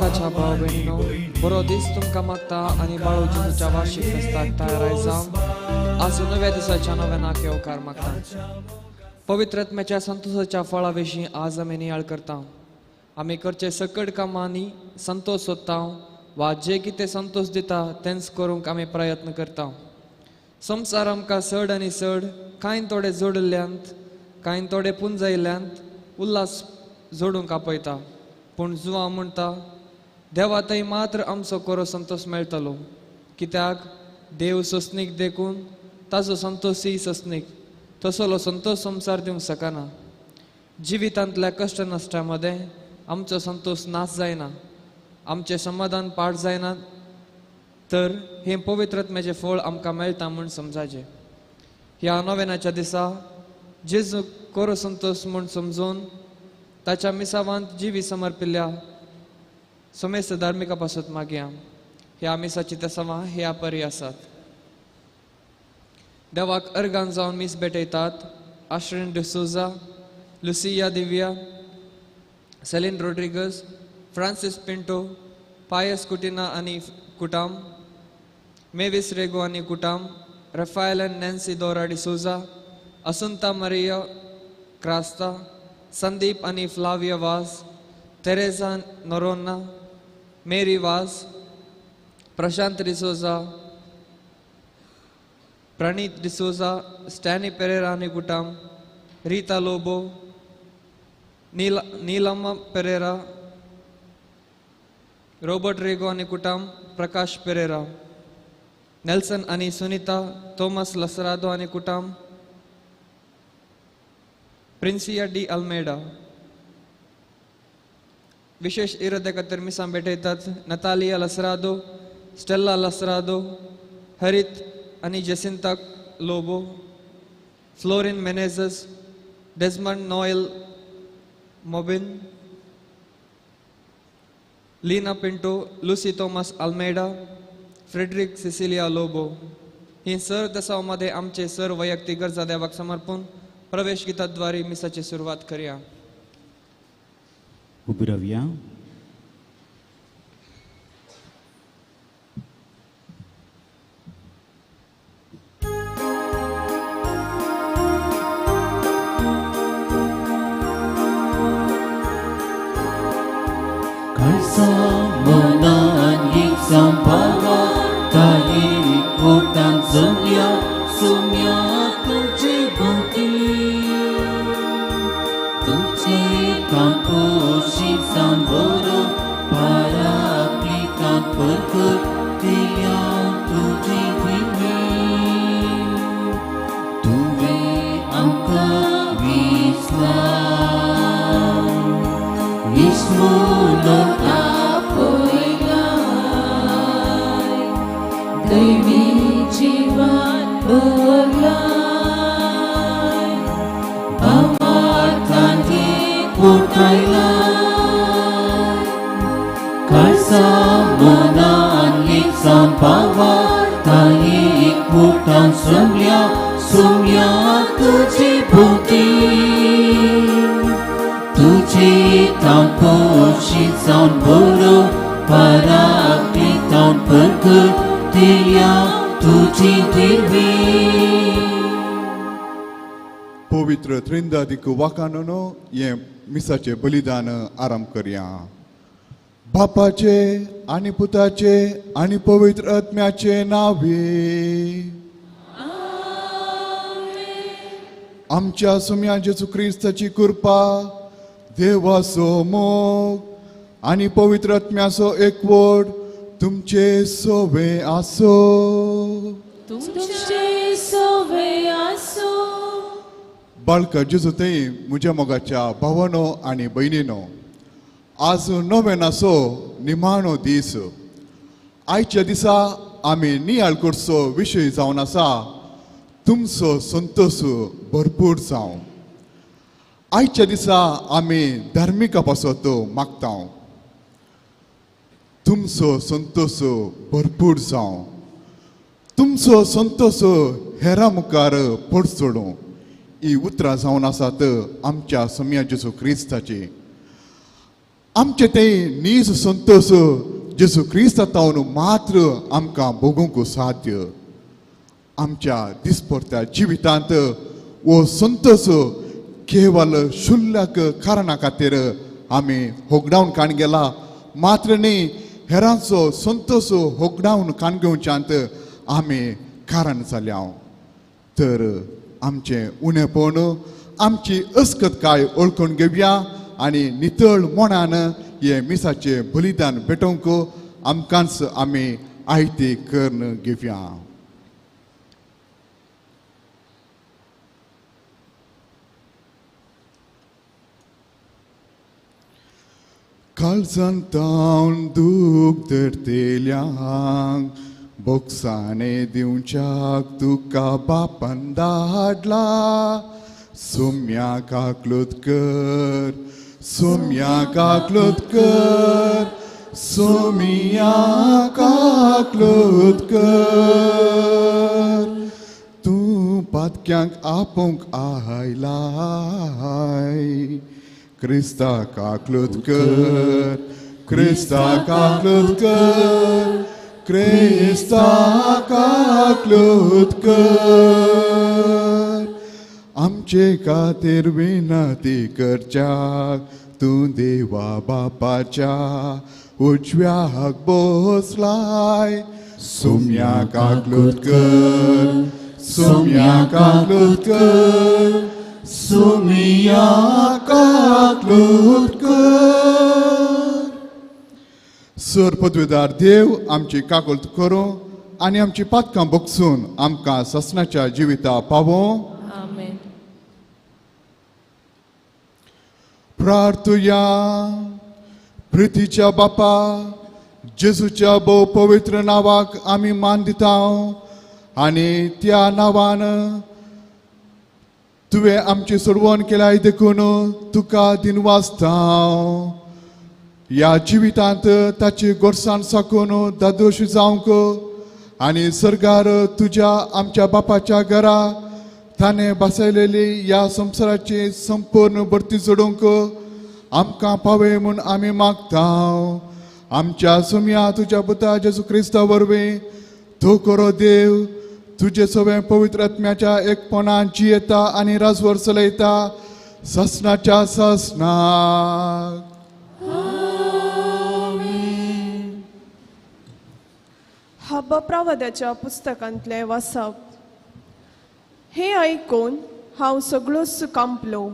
मोगाच्या भाव भयणीनो, बरो दीस तुमकां मागता आनी बाळू जेजूच्या वार्षिक फेस्ताक तयार जावन आज नव्या दिसाच्या नव्यानाक येवकार मागता. पवित्र आत्म्याच्या संतोषाच्या फळा विशीं आज आमी नियाळ करता. आमी करचे सकट कामांनी संतोष सोदता वा जे कितें संतोष दिता तेंच करूंक आमी प्रयत्न करता. संवसार आमकां चड आनी चड कांय थोडे जोडिल्ल्यांत, कांय थोडे पुंजायल्ल्यांत उल्हास जोडूंक आपयता. पूण जुवा म्हणटा देवा थंय मात्र आमचो खरो संतोष मेळटलो, कित्याक देव सोंसणीक देखून ताजो संतोषय सोंसणीक. तसलो संतोष संवसार दिवंक शकना. जिवितांतल्या कश्ट नश्टा मदें आमचो संतोष नाश जायना, आमचें समाधान पाड जायना, तर हें पवित्र आत्म्याचें फळ आमकां मेळटा म्हूण समजाचें. ह्या नोवेनाच्या दिसा जेजू खरो संतोष म्हूण समजून ताच्या मिसावांत जिवी समर्पिल्ल्या समेस्त धार्मिका पासत मागया. ह्या मिसाची तसवां ह्या परी आसात. देवाक अर्गान जावन मीस भेटयतात Ashrin D'Souza, Lucia Divya, Celine Rodrigues, Francis Pinto, Pius Coutinho आनी कुटाम, मेविस रेगो आनी कुटाम, Raphael and Nancy Dora D'Souza, Asunta Maria Crasta, Sandeep आनी Flavia Vaz, Teresa Noronha, Mary Vaz, Prashant D'Souza, Praneeth D'Souza, Stany Pereira आनी कुटाम, रिता Lobo, Neelamma Pereira, Robert Rego आनी कुटाम, Prakash Pereira, Nelson आनी Sunita, Thomas लसरादो आनी कुटाम, Princia de Almeida. विशेष इरादे खातीर मिसां भेटयतात नतालिया लसरादो, स्टेल्ला लसरादो, हरीत आनी Jacinta Lobo, Florin Menezes, Desmond Noel Mobin, Leena Pinto, Lucy Thomas Almeida, Frederick Cecilia Lobo. ही sir दसाव मध्ये आमचे सर वैयक्तिक गरजा देवाक समर्पून प्रवेश गीताद्वारे मिसाची सुरुवात करूया. उबी रावया. पवित्र त्रिंदादीक वाकानून हें मिसाचें बलिदान आरंभ करया. बापाचे आनी पुताचे आनी पवित्र आत्म्याचे नावे. आमच्या सुम्या जेजू क्रिस्ताची कृपा, देवाचो मोग आनी पवित्र आत्म्याचो एकवट तुमचे सोवे आसो. तुमचे सोवे आसो. बाळका जेजू थंय म्हज्या मोगाच्या भावानो आनी भयणीनो, आज नोवेनाचो निमाणो दीस. आयच्या दिसा आमी नियाळ करचो विशय जावन आसा तुमचो संतोष भरपूर जावं. आयच्या दिसा आमी धार्मिका पासत मागता तुमचो संतोष भरपूर जावं, तुमचो संतोष हेरा मुखार पडचोडूं. ही उतरां जावन आसात आमच्या सम्या जेजू क्रिस्ताची. आमचे ते नीज संतोश जेजू क्रिस्ता तावन मात्र आमकां भोगूंक साध्य. आमच्या दिसपडत्या जिवितांत हो संतोश केवल शुल्लक कारणा खातीर आमी होगडावन काण गेला मात्र न्ही, हेरांचो संतोश होगडावन काण घेवच्यांत आमी कारण जाल्या. तर आमचें उणेपण आमची अस्कतकाय वळखून घेवया आनी नितळ मनान हे मिसाचें बलिदान भेटोवंक आमकांच आमी आयती करून घेवया. काळजान तावन दूख धरतेल्यांक बोक्साणे दिवच्याक तुका बापान धाडला. सोम्या काकलूत कर, सोम्या काकलूत कर, सोमिया काकलूत कर. तूं पातक्यांक आपोवंक आयलाय, क्रिस्ता काकलूत कर, क्रिस्ता काकलूत कर, क्रिस्ता काकलूत कर. आमचे खातीर विनंती करच्याक तूं देवा बापाच्या उजव्याक बसलाय. सोम्या काकलूत कर, सोम्या काकलूत कर, सोमिया काकलूत कर. सर पदवीदार देव आमची काकूलत करूं आनी आमची पातकां बगसून आमकां ससनाच्या जिविता पावों. आमेन. प्रार्थुया. प्रितीच्या बापा जेजूच्या भोव पवित्र नांवाक आमी मान दिता आनी त्या नांवान तुवें आमची सोडवण केल्याय देखून तुका दिनवासता. ह्या जिवितांत ताची गोडसाण साकून दादोश जावंक आनी सर्गार तुज्या आमच्या बापाच्या घरा ताणें बसयलेली ह्या संवसाराची संपूर्ण भरती जोडूंक आमकां पावय म्हूण आमी मागता. आमच्या सोम्या तुज्या पुता जेजू क्रिस्ता वरवीं तूं खरो देव तुजे सगळें पवित्र आत्म्याच्या एकपणान जियेता आनी राजवर चलयता ससनाच्या ससनाक. हब्बप्रवादाच्या पुस्तकांतलें वाचप. हें आयकून हांव सगळोच कांपलो.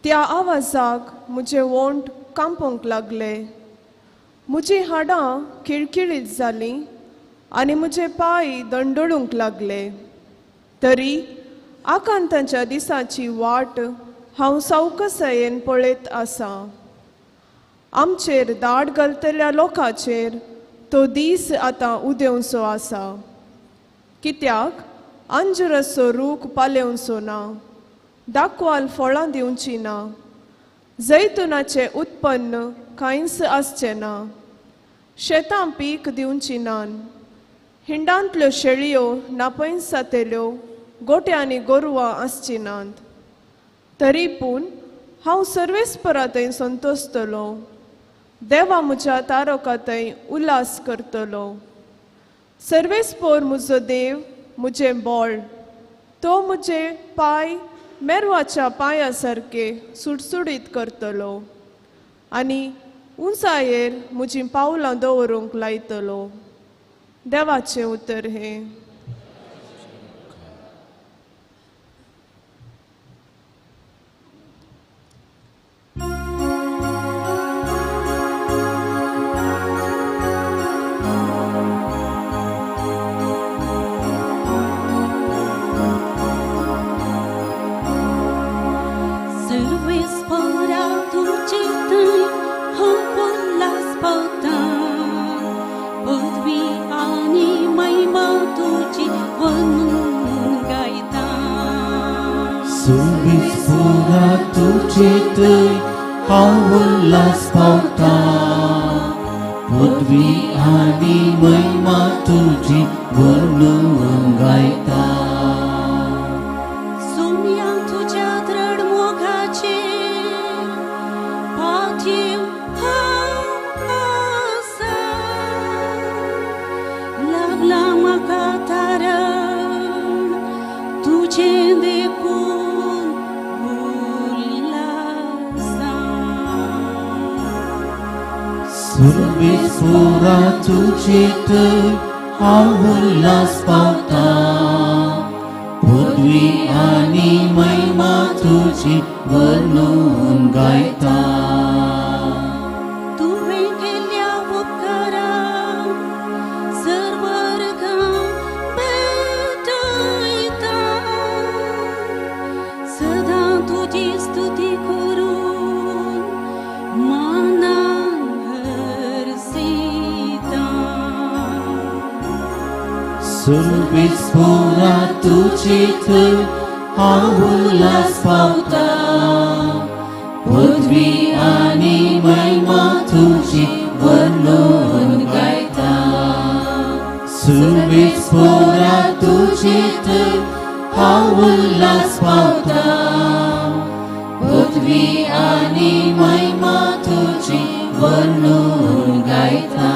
त्या आवाजाक म्हजे वोंट कांपूंक लागले. म्हजीं हाडां खिळखिळीत जालीं आनी म्हजे पांय दंडळूंक लागले. तरी आकांताच्या दिसाची वाट हांव सावकसायेन पळयत आसा. आमचेर दाड घालतल्या लोकांचेर तो दीस आतां उदेवचो आसा. कित्याक अंजुराचो रूख पालेवचो ना, दाखवाल फळां दिवची ना, जैतुनाचें उत्पन्न कांयच आसचें ना, शेतां पीक दिवची ना, हिंडांतल्यो शेळयो नापयस जातल्यो, गोट्यांनी गोरवां आसची नात. तरी पूण हांव सर्वेस्परा थंय संतोसतलो, देवा म्हज्या तारका थंय उल्हास करतलो. सर्वेस्पोर म्हजो देव म्हजें बळ, तो म्हजे पांय मेरवाच्या पांया सारके सुडसुडीत करतलो आनी उंचायेर म्हजीं पावलां दवरूंक लायतलो. देवाचें उतर हें. तुझे हांव उल्हास पावता, पदवी आनी महिमा तुजी वर्णून गायता. सोम्या तुज्या दृढ मोगाचेर पाथीव आयकून उल्हासा. सुरवेस्पोरा तुजे थंय हांव उल्हास पावता पदवी आनी महिमा तुजी वर्णून गायता. तुवें केल्या उपकाराक सर्वर्गां भेटयता. सदां तुजी स्तुती करून मानान हरसिता. सुरवेस्पोरा तुजे थंय हांव उल्हास पावता पदवी आनी महिमा तुजी वर्णून गायता. सुरवेस्पोरा तुजे थंय हांव उल्हास पावता पदवी आनी महिमा तुजी वर्णून गायता.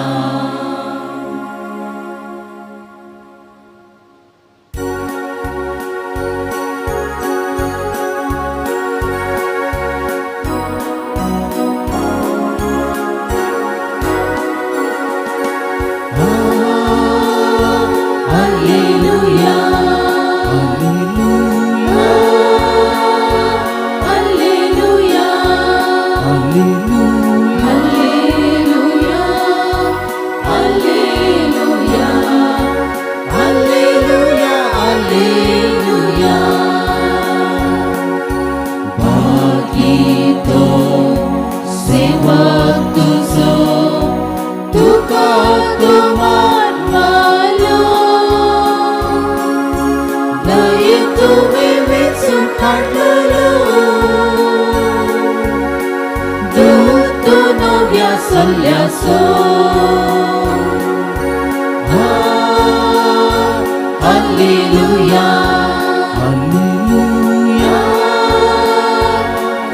Alleluia, Alleluia, Alleluia, Alleluia, Alleluia, Alleluia, Alleluia, Alleluia. बाकी तो सेवक तुजो तुका तो मानवालो दये तुवें वेंचून काडलेलो दूत नव्या सल्ल्याचो. Alleluia, Alleluia,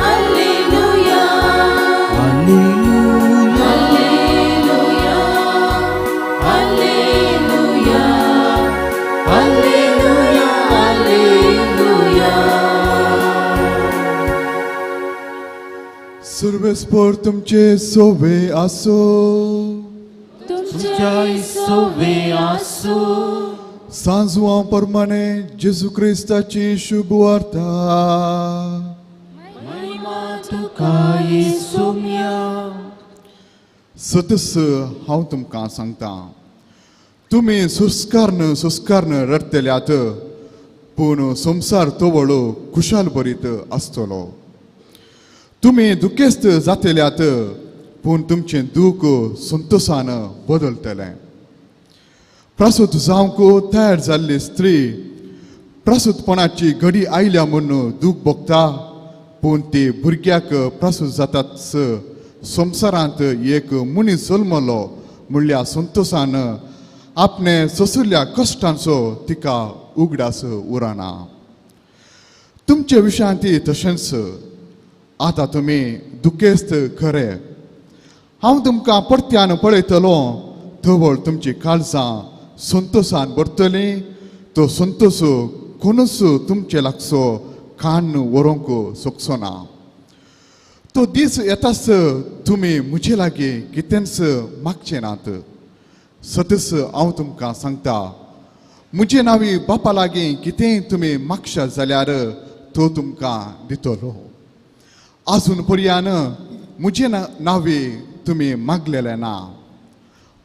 Alleluia, Alleluia, Alleluia, Alleluia, Alleluia, Alleluia. सुरवेस्पोर तुमचे सोवे आसो. तुमच्या सोवे आसो. सांजवां प्रमाणे जेजू क्रिस्ताची शुभ वार्ता. महिमा तुका येसुम्या. सतस हांव तुमकां सांगता, तुमी सुस्कारन सुस्कारन रडटल्यात, पूण संवसार तवळ खुशाल बरीत आसतलो. तुमी दुखेस्त जातल्यात, पूण तुमचें दूख संतोशान बदलतलें. प्रसूत जावंक तयार जाल्ली स्त्री प्रसूतपणाची घडी आयल्या म्हूण दूख भोगता, पूण ती भुरग्याक प्रसूत जातात संवसारांत एक मनीस जल्मलो म्हणल्या संतोशान आपणे सोंशिल्ल्या कश्टांचो तिका उगडास उरना. तुमचे विशयांत ती तशेंच. आतां तुमी दुखेस्त खरें, हांव तुमकां परत्यान पळयतलो तवळ तुमची काळजां संतोशान भरतलीं. तो संतोश कोणूच तुमचे लागचो कान व्हरूंक शकचो ना. तो दीस येताच तुमी म्हजे लागीं कितेंच मागचे नात. सतस हांव तुमकां सांगता, म्हजे नांवी बापा लागीं कितेंय तुमी मागशात जाल्यार तो तुमकां दितलो. आजून पर्यान म्हजे नांवी तुमी मागलेलें ना.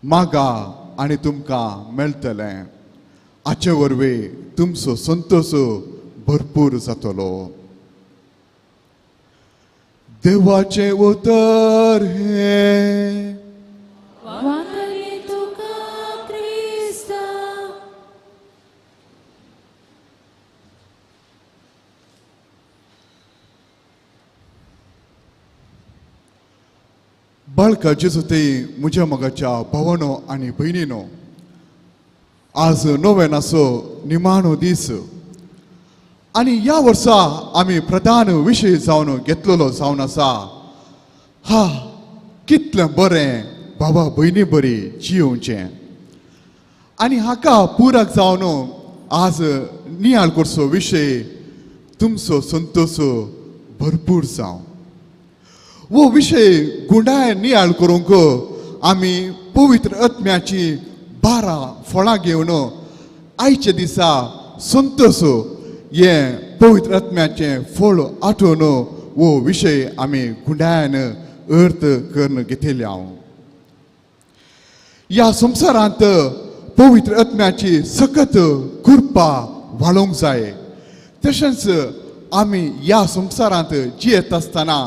मागा आनी तुमकां मेळटलें. हाचे वरवीं तुमचो संतोश भरपूर जातलो. देवाचें उतर हें. वांगडी तुका क्रिस्ता. बाळका जेजू ते म्हज्या मोगाच्या भावानो आनी भयणीनो, आज नोवेनाचो निमाणो दीस आनी ह्या वर्सा आमी प्रधान विशय जावन घेतलेलो जावन आसा, हा कितलें बरें भावा भयणी बरी जियोवचें. आनी हाका पुरक जावन आज नियाळ करचो विशय तुमचो संतोश भरपूर जावं. हो विशय गुंडाय नियाळ करूंक आमी पवित्र आत्म्याची 12 फळां घेवन आयच्या दिसा संतोष हें पवित्र आत्म्याचें फळ आठोवन हो विशय आमी गुंडायान अर्थ करून घेतले हांव. ह्या संवसारांत पवित्र आत्म्याची सकत कृपा वाळोवंक जाय. तशेंच आमी ह्या संवसारांत जियेत आसतना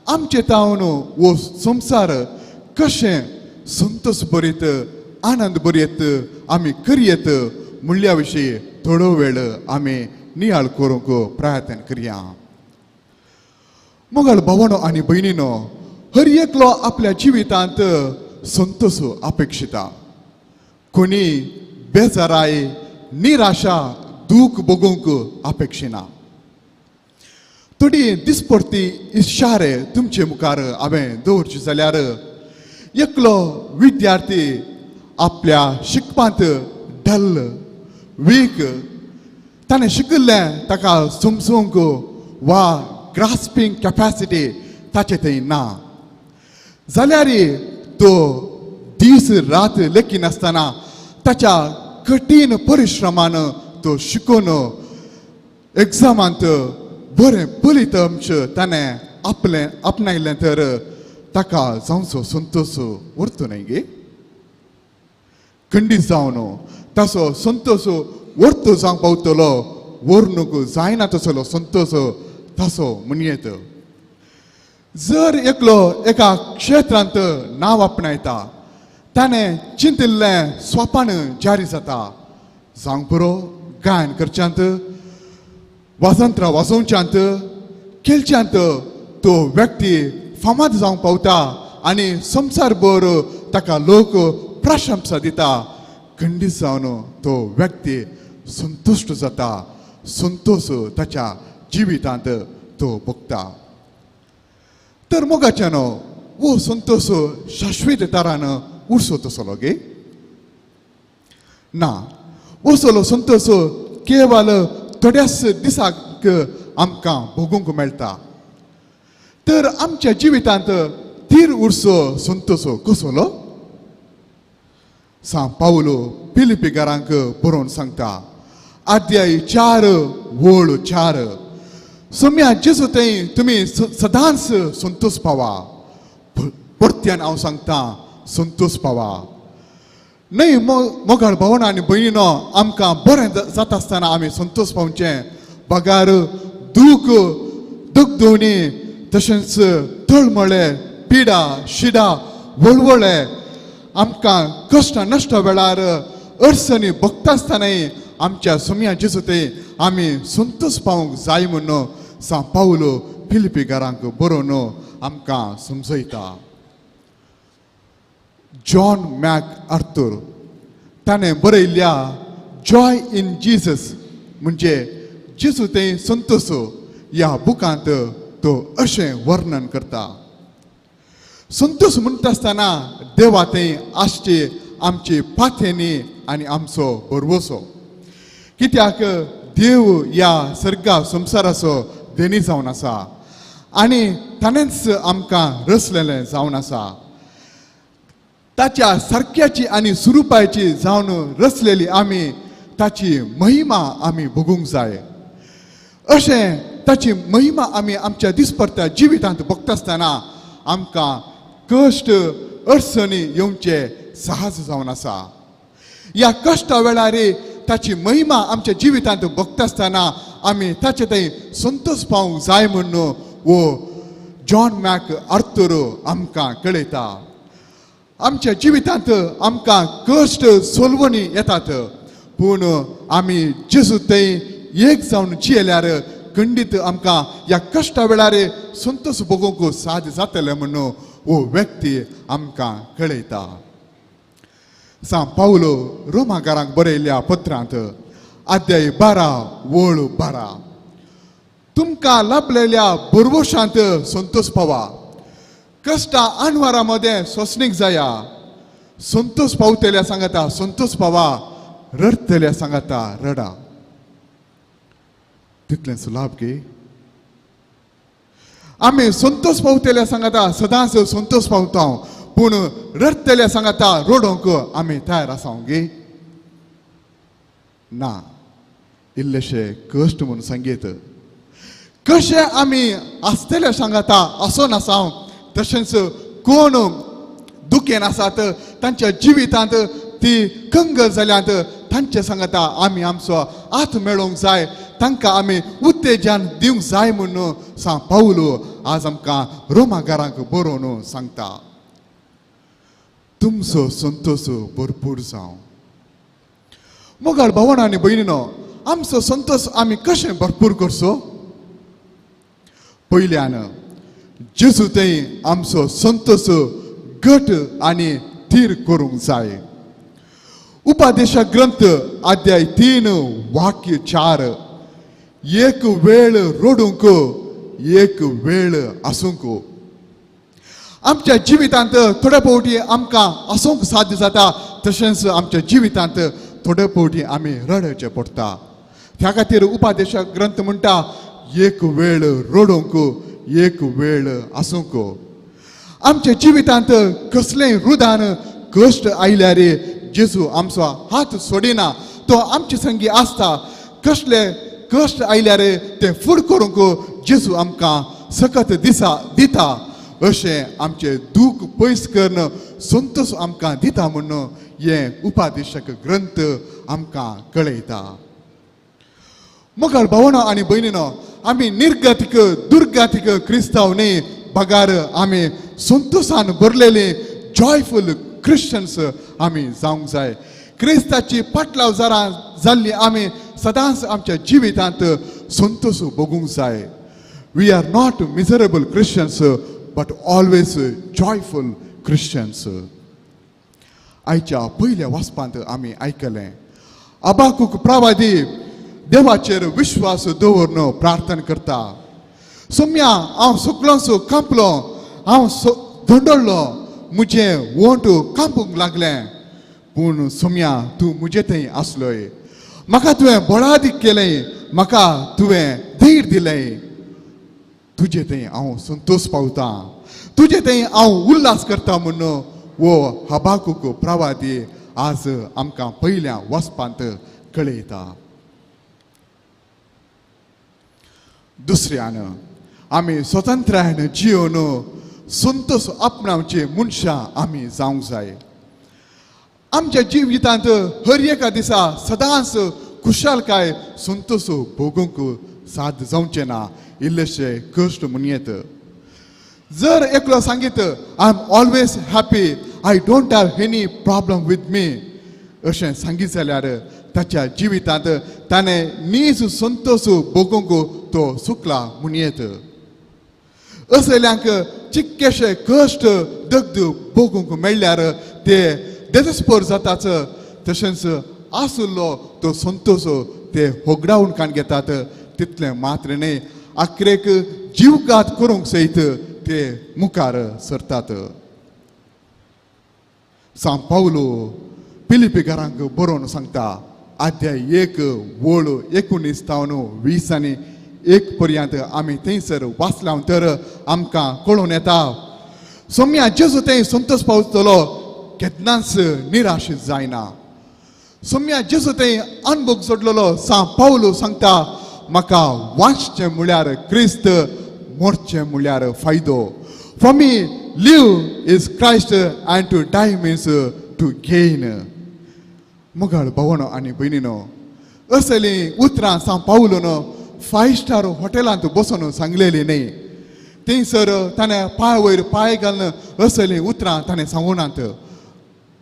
आमचे तावन हो संवसार कशें संतोष बरीत आनंद बरयत आमी करयेत म्हणल्या विशीं थोडो वेळ आमी नियाळ करूंक प्रयत्न करया. मोगाळ भावानो आनी भयणीनो, हर एकलो आपल्या जिवितांत संतोष अपेक्षिता. कोणी बेजाराय निराशा दूख भोगूंक अपेक्षिना. थोडी दिसपडती इशारे तुमचे मुखार हांवें दवरची जाल्यार एकलो विद्यार्थी आपल्या शिकपांत डल वीक, ताणें शिकिल्लें ताका समजूंक वा ग्रास्पींग कॅपॅसिटी ताचे थंय ना जाल्यार तो दीस रात लेखिनासतना ताच्या कठीण परिश्रमान तो शिकून एग्जामांत बरें फलित अंश ताणें आपलें आपणायलें तर ताका जावचो संतोष उरतो न्हय गे. खंडीत जावन ताचो संतोष वर्तो जावंक पावतलो, व्हरूंक जायना तसलो संतोष ताचो म्हणयेत. जर एकलो एका क्षेत्रांत नांव आपणायता ताणें चिंतिल्लें स्वपान जारी जाता, जावंक पुरो गायन करच्यांत, वाजंत्रां वाजोवच्यांत, खेळच्यांत तो व्यक्ती फामाद जावंक पावता आनी संवसारभर ताका लोक प्रशंसा दिता. खंडीत जावन तो व्यक्ती संतुश्ट जाता, संतोष ताच्या जिवितांत तो भोगता. तर मोगाच्यानो हो संतोष शाश्वत तरान उरसो तसलो गे ना. असलो संतोष केवल थोड्याच दिसाक आमकां भोगूंक मेळटा. तर आमच्या जिवितांत थीर उरसो संतोष कसलो? सांव पावलो फिलिपीकारांक बरोवन सांगता, अध्याय 4:4, सोम्या जेजू थंय तुमी सदांच संतोष पावा. परत्यान हांव सांगता संतोष पावा. न्हय मोगाळ भावना आनी भयणीनो, आमकां बरें जाता आसतना आमी संतोष पावचें, बगार दूख दगदोवणी तशेंच तळमळे पिडा शिडा वळवळे आमकां कश्ट नश्ट वेळार अडचणी भोगता आसतनाय आमच्या सोम्या जेजू थंय आमी संतोष पावंक जाय म्हूण सांव पावलो फिलिपीकारांक बरोवन आमकां समजयता. जॉन मॅक आर्थर ताणें बरयल्ल्या जॉय इन जीसस म्हणजे जेजू थंय संतोष ह्या बुकांत तो अशें वर्णन करता. संतोष म्हणटा आसतना देवा थंय आसची आमची पाथेनी आनी आमचो भरवसो, कित्याक देव ह्या सर्गा संवसाराचो देणी जावन आसा आनी ताणेंच आमकां रचलेलें जावन आसा. ताच्या सारक्याची आनी सुरुपायची जावन रचलेली आमी ताची महिमा आमी भोगूंक जाय. अशें ताची महिमा आमी आमच्या दिसपडत्या जिवितांत भोगता आसतना आमकां कश्ट अडचणी येवचे सहज जावन आसा. ह्या कश्टा वेळार ताची महिमा आमच्या जिवितांत भोगता आसतना आमी ताचे थंय संतोष पावंक जाय म्हूण वो जॉन मॅक आर्थर आमकां कळयता. आमच्या जिवितांत आमकां कश्ट सोलवणी येतात, पूण आमी जेजू थंय एक जावन जियेल्यार खंडीत आमकां ह्या कश्टा वेळार संतोष भोगूंक साध्य जातलें म्हूण हो व्यक्ती आमकां कळयता. सांव पावलो रोमाकारांक बरयल्ल्या पत्रांत अध्याय 12:12, तुमकां लाभलेल्या भरवशांत संतोष पावा, कश्टा आनवारा मदें सोंसणीक जाया, संतोष पावतल्या सांगता संतोष पावा, रडतल्या सांगता रडा. तितलें सुलाभ गे. आमी संतोष पावतले सांगता, सदांच संतोष पावता, पूण रडटले सांगता रडोंक आमी तयार आसा गे? ना. इल्लेशे कश्ट म्हणून सांगीत कशें आमी आसतले सांगता असो नासा, तशेंच कोण दुखेन आसात तांच्या जिवितांत ती कंगल जाल्यात तांचे सांगता आमी आमचो हात मेळोवंक जाय, तांकां आमी उत्तेजन दिवंक जाय म्हणून सांग पावलो आज आमकां रोमागारांक बरोवन सांगता. तुमचो संतोष भरपूर जावं. मोगाळ भावण आनी भयणीनो, आमचो संतोष आमी कशें भरपूर करचो? पयल्यान जेजू थंय आमचो संतोष घट आनी थीर करूंक जाय. उपादेशा ग्रंथ अध्याय 3 वाक्य 4, एक वेळ रडूंक एक वेळ आसूंक. आमच्या जिवितांत थोडे फावटी आमकां आसूंक साध्य जाता, तशेंच आमच्या जिवितांत थोडे फावटी आमी रडचें पडटा. त्या खातीर उपादेशा ग्रंथ म्हणटा एक वेळ रडूंक एक वेळ आसूंक. आमच्या जिवितांत कसलेंय रुदान कश्ट आयल्यार जेजू आमचो हात सोडिना, तो आमचे संगी आसता. कसले कश्ट आयल्यार ते फूड करूंक जेजू आमकां सकत दिसा दिता. अशें आमचें दूख पयस करून संतोष आमकां दिता म्हणून हें उपादेशक ग्रंथ आमकां कळयता. मोगाळ भावणां आनी भयणीनो, आमी निर्गतीक दुर्गातीक क्रिस्तांव न्ही, बगार आमी संतोशान भरलेली जॉयफूल क्रिश्चन्स आमी जावंक जाय. क्रिस्ताची पाटलाव जरा जाल्ली आमी सदांच आमच्या जिवितांत संतोष भोगूंक जाय. We are not miserable Christians but always joyful Christians. आयच्या पयल्या वाचपांत आमी आयकलें अबाकूक प्रवादी देवाचेर विश्वास दवरून प्रार्थना करता. सोम्या हांव सगळोसो कांपलो, हांव धंडळ्ळो, म्हजें वोंट कांपूंक लागलें, पूण सोम्या तूं म्हजे थंय आसलोय, म्हाका तुवें बळादीक केलें, म्हाका तुवें धीर दिलें, तुजे थंय हांव संतोष पावतां, तुजे थंय हांव उल्हास करता म्हणून वो हबाकूक प्रवादी आज आमकां पयल्या वचपांत कळयता. दुसऱ्यान आमी स्वतंत्रायन जिवन संतोष आपणावचे मनशां आमी जावंक जाय. आमच्या जिवितांत हर एका दिसा सदांच खुशालकाय संतोष भोगूंक साध्य जावचें ना, इल्लेशे कश्ट म्हणयेत. जर एकलो सांगीत I am always happy, I don't have any problem with me अशें सांगीत जाल्यार ताच्या जिवितांत ताणें नीज संतोष भोगूंक तो चुकला म्हणयेत. असल्यांक चिक्केशे कश्ट दग्ध भोगूंक मेळ्ळ्यार ते देजस्पोर जाताच, तशेंच आसुल्लो तो संतोष ते होगडावन काण घेतात. तितलें मात्र न्हय, आखरेक जीवघात करूंक सयत ते मुखार सरतात. सांव पावलो फिलिपीकारांक बरोवन सांगता अध्याय 1 वळ 19 तावन 20 आनी 1 पर्यंत आमी थंयसर वाचल्या तर आमकां कळून येता सोम्या जेजू थंय संतोष पावतलो केन्नाच निराश जायना. सोम्या जेजू थंय अनभोग सोडलेलो सांव पावलो सांगता म्हाका वाचचें म्हळ्यार क्रिस्त, मोरचें म्हळ्यार फायदो. For me live is Christ and to die means to gain. मोगाळ भावनो आनी भयणीनो, असलीं उतरां सांव पावलोन 5 स्टार हॉटेलांत बसून सांगलेली न्ही. थंयसर ताणें पांय वयर पांय घालून असलीं उतरां ताणें सांगूनात.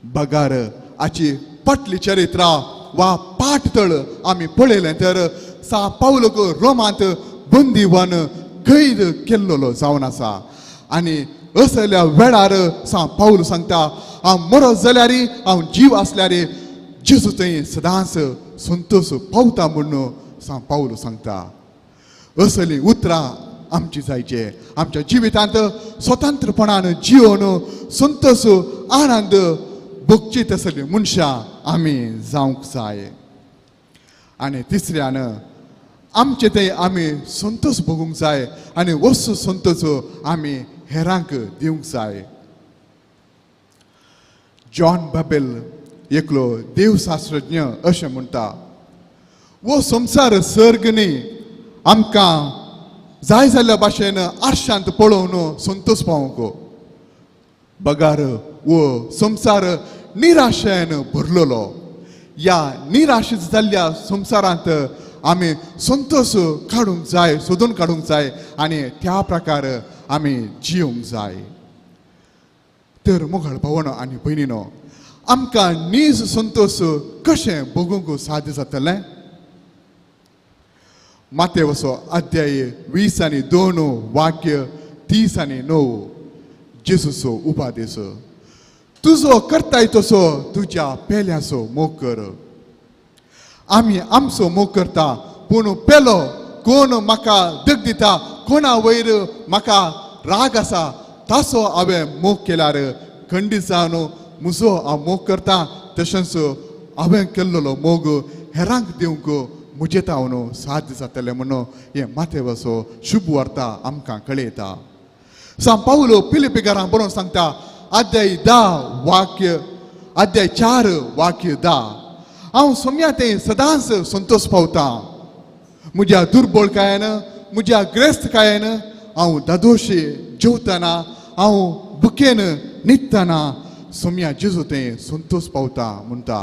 बगार हाची फाटली चरित्रां वा पाटतळ आमी पळयलें तर सांव पावलोक रोमांत बंदीवान कैद केल्लो जावन आसा. आनी असल्या वेळार सांव पावल सांगता हांव मरत जाल्यार हांव जीव आसल्यार जेजू थंय सदांच संतोष पावता म्हणून सांव पावल सांगता. असली उतरां आमची जायचे आमच्या जिवितांत स्वतंत्रपणान जिवन संतोष आनंद भोगची तसली मनशां आमी जावंक जाय. आनी तिसऱ्यान आमचे ते आमी संतोष भोगूंक जाय आनी वस्तू संतोष आमी हेरांक दिवंक जाय. जॉन बाबेल एकलो देवशास्त्रज्ञ अशें म्हणटा, हो संवसार सर्ग न्ही, आमकां जाय जाल्ल्या भाशेन आरशांत पळोवन संतोष पावोवंक. बगार हो संवसार निराशेन भरलेलो. ह्या निराश जाल्ल्या संवसारांत आमी संतोष काडूंक जाय, सोदून काडूंक जाय आनी त्या प्रकार आमी जिवंक जाय. तर मोगाळ भावनो आनी भयणीनो, आमकां नीज संतोष कशें भोगूंक साध्य जातलें? मातेवसो अध्याय 22 वाक्य 39 जेजूचो उपादेश, तुजो करताय तसो तुज्या पेल्याचो मोग कर. आमी आमचो मोग करता, पूण पेलो कोण म्हाका दग दिता, कोणा वयर म्हाका राग आसा ताचो हांवें मोग केल्यार खंडीत जावन म्हजो हांव मोग करता, तशेंच हांवें केल्लो मोग हेरांक दिवंक म्हजे तावन साध्य जातलें म्हणून हें माथेवचो शुभ वार्ता आमकां कळयता. सांव पावलो फिलिपीकारांक बरोवन सांगता, अध्याय 10 वाक्य, अध्याय 4 वाक्य 10, हांव सोम्या तें सदांच संतोष पावता. म्हज्या दुर्बळकायेन, म्हज्या ग्रेस्तकायेन हांव दादोशी जेवतना, हांव बुकेन न्हिदतना सोम्या जेजू तें संतोष पावता म्हणटा.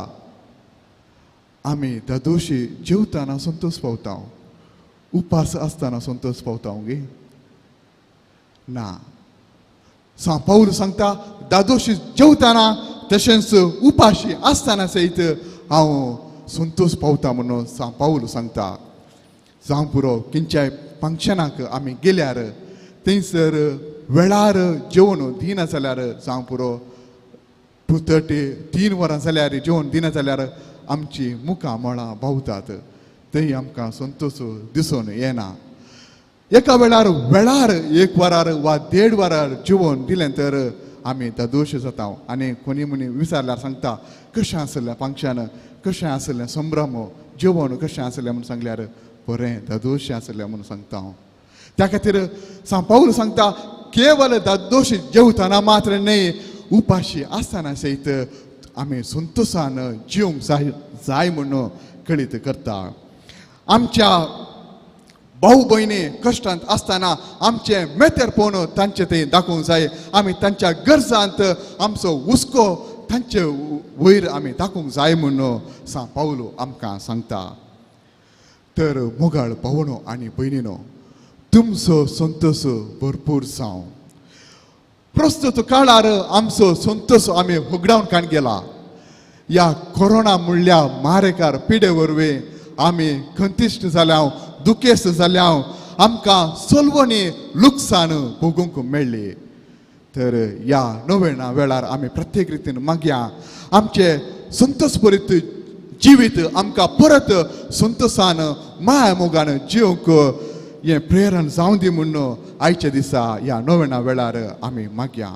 आमी दादोशी जेवतना संतोष पावता, उपास आसतना संतोष पावता गे ना. सांव पावल सांगता, दादोशी जेवतना तशेंच उपाशी आसतना सयत हांव संतोष पावता म्हणून सांव पावल सांगता. जावं पुरो खंयच्याय फंक्शनाक आमी गेल्यार थंयसर वेळार जेवण दिना जाल्यार, जावं पुरो 2:30 3 वरां जाल्यार जेवण दिना जाल्यार आमची मुखां मळां भावतात, थंय आमकां संतोष दिसून येना. एका वेळार वेळार 1 वरार वा 1.5 वरार जेवण दिलें तर आमी दादोश जाता. आनी कोणी म्हणी विचारल्यार सांगता, कशें आसलें फंक्शन, कशें आसलें संभ्रम, जेवण कशें आसलें म्हूण सांगल्यार बरें दादोश आसलें म्हूण सांगता हांव. त्या खातीर सांव पावल सांगता, केवल दादोश जेवतना मात्र न्हय, उपाशी आसतना सयत आमी संतोशान जिवंक जाय जाय म्हूण कळीत करता. आमच्या भाऊ भयणी कश्टांत आसतना आमचें मेतेरपण तांचे थंय दाखोवंक जाय. आमी तांच्या गरजांत आमचो हुस्को तांचे वयर आमी दाखोवंक जाय म्हूण सांव पावलो आमकां सांगता. तर मोगाळ भावनो आनी भयणीनो, तुमचो संतोष भरपूर जावं. प्रस्तुत काळार आमचो संतोष आमी होगडावन काण गेला. ह्या कोरोना म्हणल्या मारेकार पिडे वरवीं आमी खंतिश्ट जाल्या, दुखेस्त जाल्या, आमकां सलवणी लुकसाण भोगूंक मेळ्ळी. तर ह्या नोवेणा वेळार आमी प्रत्येक रितीन मागया, आमचे संतोष भरीत जिवीत आमकां परत संतोषान माया मोगान जिवंक हें प्रेरण जावं दी म्हूण आयच्या दिसा ह्या नोवेणा वेळार आमी मागया.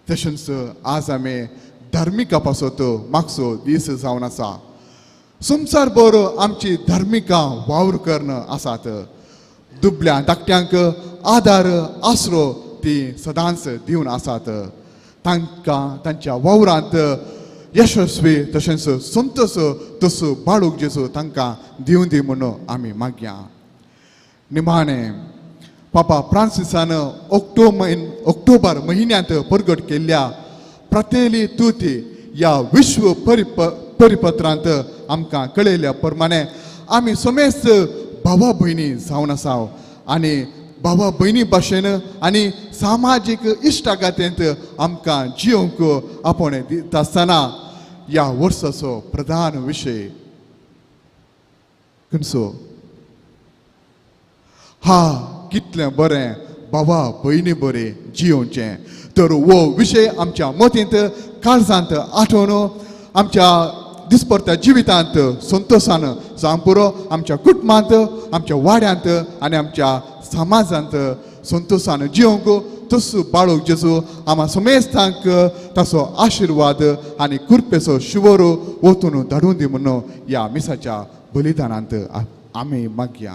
तशेंच आज आमी धार्मिका पासत मागचो दीस जावन आसा. संवसार भर आमची धार्मिकां वावर करून आसात. दुबल्या धाकट्यांक आदार आसरो ती सदांच दिवन आसात. तांकां तांच्या वावरांत यशस्वी तशेंच संतोष तसो बाळूक जेजू तांकां दिवन दी म्हणून आमी मागया. निमाणें पापा फ्रांसिसान ऑक्टोबर म्हयन्यांत परगट केल्ल्या प्रतेली तुती ह्या विश्व परिपत्रांत आमकां कळयल्या प्रमाणे आमी समेस्त भावा भयणी जावन आसा आनी भावा भयणी भाशेन आनी सामाजीक इश्टागातेंत आमकां जिवंक आपोवणें दिता आसतना ह्या वर्साचो प्रधान विशय खंयचो? हा, कितलें बरें बाबा भयणी बरें जियोवचें. तर हो विशय आमच्या मतींत काळजांत आठोवन आमच्या दिसपडत्या जिवितांत संतोशान जावं पुरो, आमच्या कुटुंबांत, आमच्या वाड्यांत आनी आमच्या समाजांत संतोशान जिवंक तसो बाळूक जेजू आमा समेस्तांक ताचो आशिर्वाद आनी कृपेचो शिवरो ओतून धाडून दी म्हणून ह्या मिसाच्या बलिदानांत आमी मागया.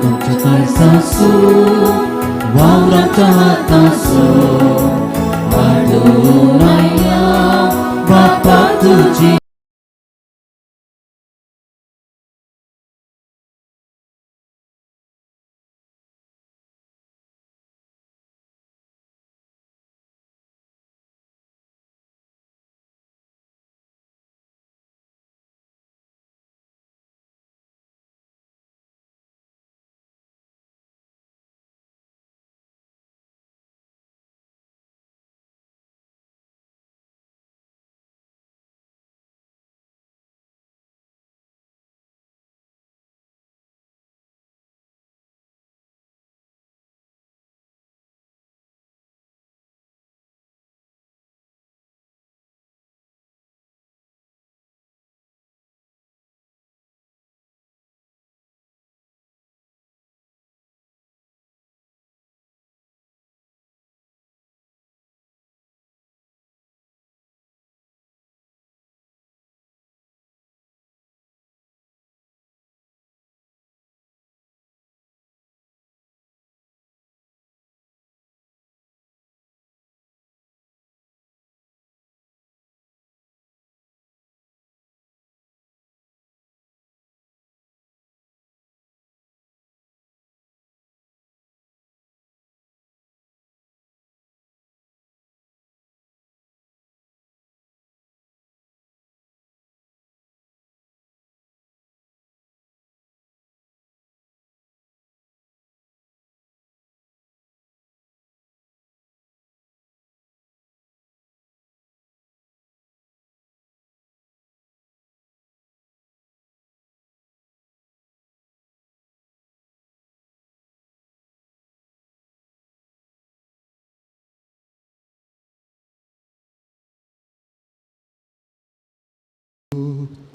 आमच्या काळजासो वावराच्या हातासो वाडून आयल्या बापा तुजी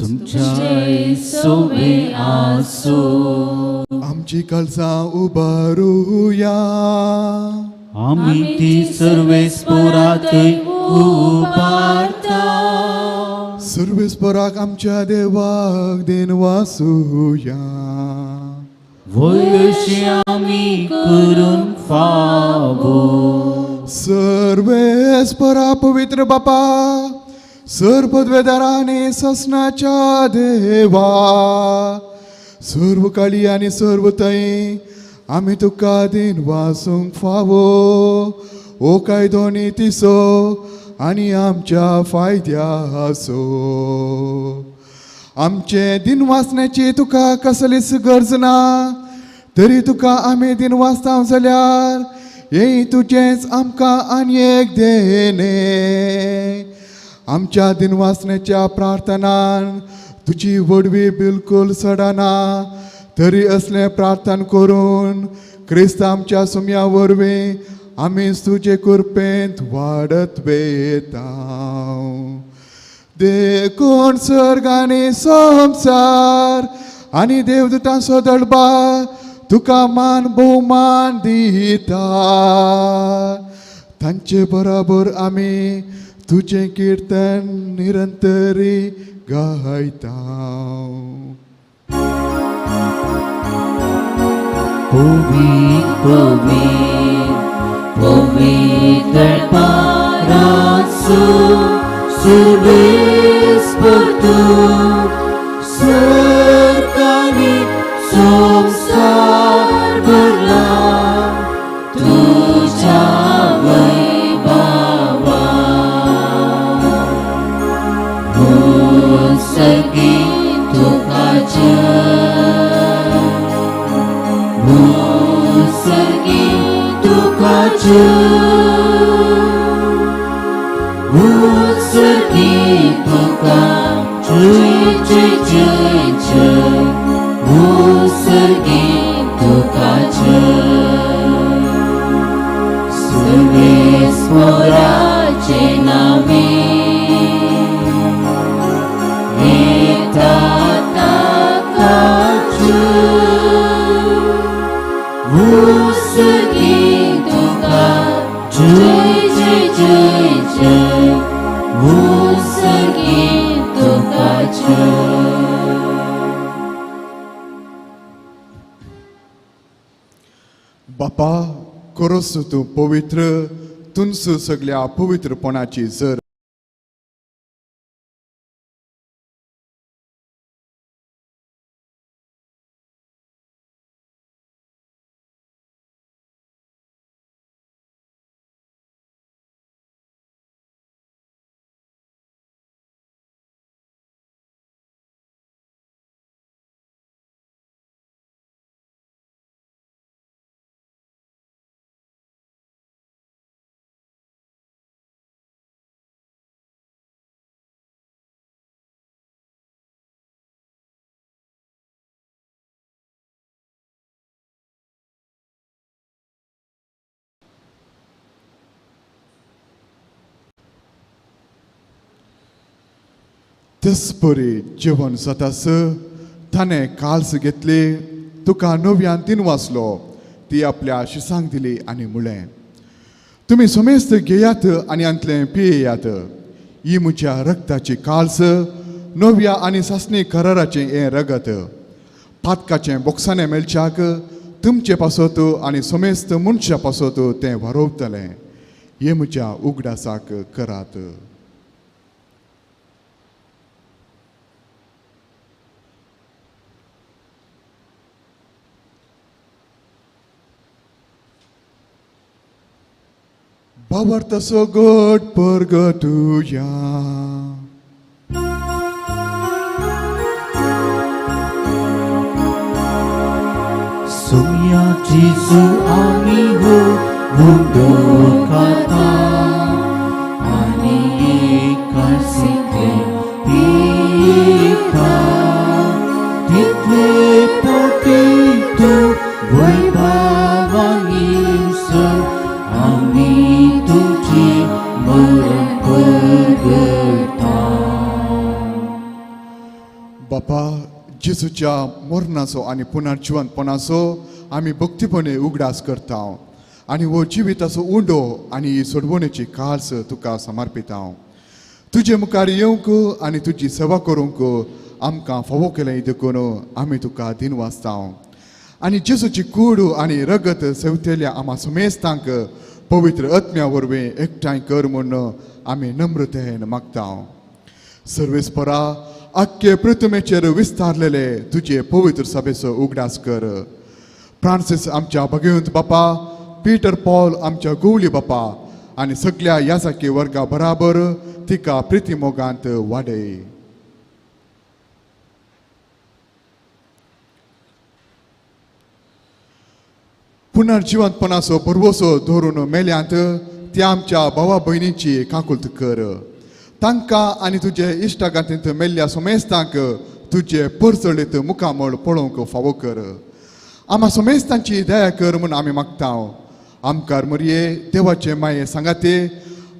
तुमच्या सोवे आसो. आमची काळजां उबारुया. आमी ती सर्वेस्पोराकय उबारता. सर्वेस्पराक आमच्या देवाक देनवासुया. वयशी आमी करून फावो. सर्वेस्परा पवित्र बापा, सर्व पदवेदाराने ससनाच्या देवा, सर्व काळी आनी सर्व थंय आमी तुका दिन वासूंक फावो. ओ कायदो नितीचो आनी आमच्या फायद्याचो. आमचे दिन वाचण्याची तुका कसलीच गरज ना, तरी तुका आमी दिन वाचता जाल्यार हें तुजेंच आमकां आनी एक देणें. आमच्या दिनवासनेच्या प्रार्थनान तुजी वडवी बिलकुल सडना, तरी असलें प्रार्थना करून क्रिस्त आमच्या सुम्या वरवीं आमी तुजे कृपेंत वाडत वेता. देखून सर्ग आनी संवसार आनी देवदूतांचो दळबा तुका मान भोवमान दिता. तांचे बराबर आमी तुजें किर्तन निरंतरी गायता. पवित्र पवित्र पवित्र पारासु सर्वेस्पर तूं सर्गानी संवसार भरला तुज्या वैभवान. उत्सर्गी तुका जय, उत्सर्गी तुका जय, उत्सर्गी तुका जय जय जय जय, उत्सर्गी तुका जय. सर्वेस्पराचे नामे येता ताका उसगी तुका जय जय जय जय उसगी तुका जय. बापा करोस तूं पवित्र तुंस सगल्या पवित्रपणाची जर तेसपरी जेवण जातास ताणें काल्स घेतली तुका नव्यान तीन वाचलो ती आपल्या शिसांक दिली आनी म्हणलें तुमी समेस्त घेयात आनी आंतलें पियेयात ही म्हज्या रक्ताची काल्स नव्या आनी सासणी कराराचें हें रगत पातकाचें बोक्साणें मेळच्याक तुमचे पासत आनी समेस्त मनशा पासत तें वारोवतलें हें म्हज्या उगडासाक करात. भावार्थाचो गट परगटुया. सोम्या जेजू आमी हो मुंडो खाता आनी एका सिंगले पिता तितले पोटी तूं वैभवांगिसो आमी तुजी मरण परगटा. बापा जेजूच्या मरणाचो आनी पुनर्जिवंतपणाचो आमी भक्तीपणे उगडास करता आनी हो जिविताचो उंडो आनी ही सोडवणेची काळस तुका समर्पिता. तुजे मुखार येवंक आनी तुजी सेवा करूंक आमकां फावो केलें देखून आमी तुका दिनवासता आनी जेजूची कूड आनी रगत सेवतेल्या आमा समेस्तांक पवित्र आत्म्या वरवीं एकठांय कर म्हूण आमी नम्रतेन मागता. सर्वेस्परा आख्खे पृथ्वीचेर विस्तारलेले तुजे पवित्र सभेचो उगडास कर. फ्रांसीस आमच्या भगवंत बापा, पीटर पॉल आमच्या गोवली बापा आनी सगल्या याजाकी वर्गा बराबर तिका प्रिती मोगांत वाडय. पुनर्जिवंतपणाचो भरवसो धरून मेल्यांत त्या आमच्या भावा भयणीची काकुळट कर. तांकां आनी तुजे इश्टागातींत मेल्ल्या समेस्तांक तुजे परचळीत मुखामळ पळोवंक फावो कर. आमा समेस्तांची दया कर म्हूण आमी मागता. आमकार मरये देवाचे माये सांगाते